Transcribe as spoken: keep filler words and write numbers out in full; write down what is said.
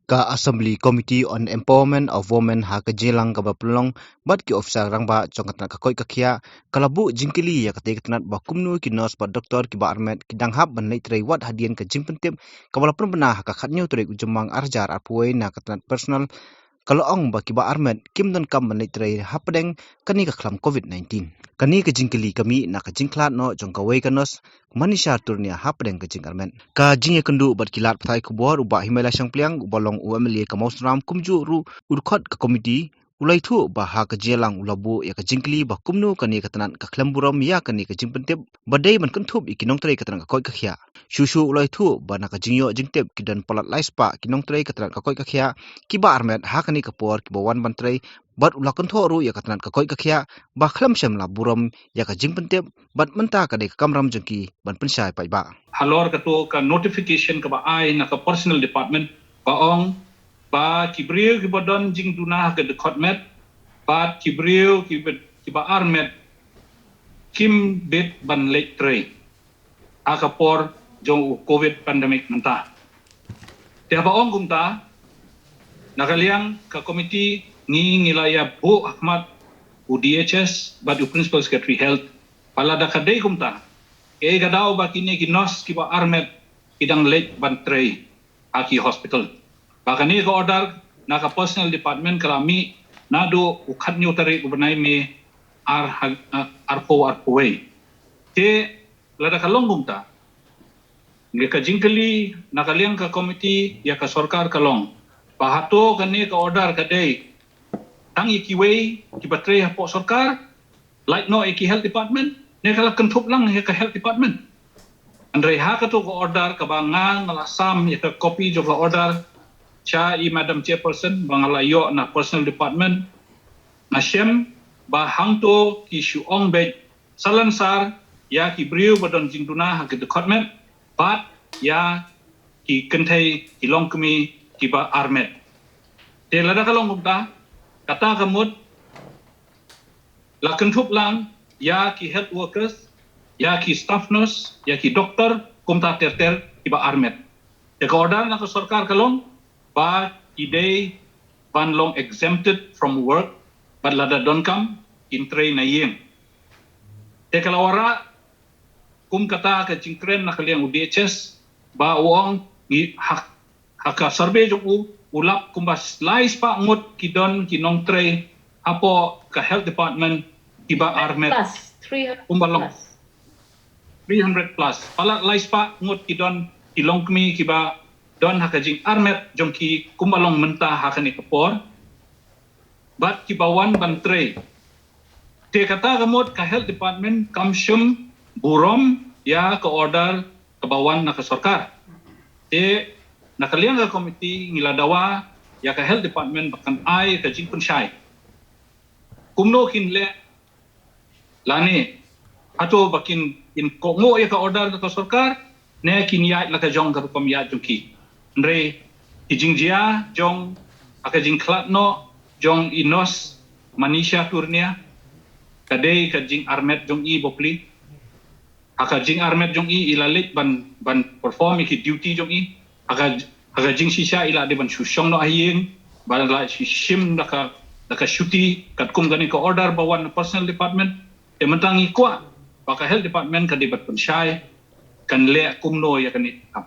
Ka Assembly Committee on Empowerment of Women ha ka jingïalang kaba pynlong bad ki officer rangbah jong ka tnat ka koit ka khiah, ka la buh jingkylli ïa katei ka tnat ba kumno ki nurse bad doktor kiba armet ki dang hap ban leit trei wat hadien ka jingpyntip kaba la pynbna ha ka khatñiew tarik u Jymmang ar hajar arphew wei na ka tnat personnel, ka la ong ba kiba armet kim donkam ban leit trei hapdeng kane ka khlam covid nineteen. Kane ka jingkylli ka mih na ka jingkhlad noh jong kawei ka nurse, Manisha Turnia, hapdeng ka jingarmet. Ka jingïakynduh bad ki lad pathai khubor, u Bah Himailai Shangpliang uba long u M L A ka Mawsynram kumjuh ruh u dkhot ka komiti, u la ïathuh ba ha ka jingïalang u la buh ïa ka jingkylli ba kumno kane ka tnat ka khlem burom ïa kane ka jingpyntip ba dei ban kynthup ïa ki nongtrei ka tnat ka koit ka khiah. Shuh shuh u la ïathuh ba na ka jingïoh jingtip ki don palat lai spah ki nongtrei ka tnat ka koit ka khiah kiba armet ha kane ka por kiba wan ban trei, bad u la kynthoh ruh ïa ka tnat ka koit ka khiah ba khlem shym la burom ïa ka jingpyntip, bad mynta ka dei ka kamram jong ki ban pynshai paidbah. Halor kato ka notification kaba ai na ka personnel department ba ong ba ki briew kiba don jingduna ha ka dkhot met bad ki briew kiba, kiba armet kim bit ban leit trei ha ka por jong u covid pandemic mynta. Te haba ong kumta, na ka liang ka komiti ngi, ngi la ïa buh ha khmat u D H S bad u Principal Secretary Health ba lada ka dei kumta, kaei ka daw ba kine ki nurse kiba armet ki dang leit ban trei ha ki hospital. Ba kane ka order na ka personnel department ka la mih naduh u khatñiew tarik u bnai May ar ha-, arphew arphew wei. Te lada ka long kumta, ngi, ka jingkylli na ka liang ka komiti ïa ka sorkar ka long ba hato kane ka order ka dei tang ïa kiwei kiba trei hapoh sorkar, lait noh ïa ki health department, ne ka la kynthup lang ïa ka health department. Hynrei ha kato ka order kaba nga, nga la sam ïa ka copy jong ka order sha i Madam Chairperson ba nga la ïoh na personnel department, nga shem ba hangto ki shu ong beit salonsar ïa ki briew ba don jingduna ha ki dkhot met bad ïa ki kynthei ki longkmie kiba armet. Te lada ka long kumta, kata ka mut la kynthup lang ïa ki health workers, ïa ki staff nurse, ïa ki doktor, kumta ter ter kiba armet. Te ka order na ka sorkar ka long ba ki dei ban long exempted from work, bad lada donkam kin trei na ïing. Te ka la wanrah kum kata ka jingkren na ka liang u D H S ba u ong ngi ha, ha ka survey jong u, u lap kumba lai spah ngut ki don ki nongtrei hapoh ka health department kiba armet. Plus, three hundred kumba long plus. Three hundred plus. Palat lai spah ngut ki don ki longkmie kiba don ha ka jingarmet jong ki kumba long mynta ha kane ka por. Bad kiba wan ban trei. Te kata ka mut ka health department kam shym burom ïa ka order kaba wan na ka sorkar. Te na ka liang ka komiti ngi la dawa ïa ka health department ba kan ai ka jingpynshai kumno kin leh, lane hato ba kin, kin kohnguh ïa ka order ka sorkar, ne kin ïaid la ka jong ka rukom ïaid jong ki. Hynrei ki jingjia jong, ha ka jingkhlad noh jong i nurse Manisha Turnia, ka dei ka jingarmet jong i bapli. Ha ka jingarmet jong i, i la leit ban, ban perform ïa ki duty jong i. Ha ka, ha ka jingshisha i la dei ban shu shong noh ha ïing, ban la shu shim da ka, da ka shuti katkum kane ka order ba wan na personnel department. Te mynta ngi kwah ba ka health department ka dei ban pynshai kan leh kumno ïa kane ka kam.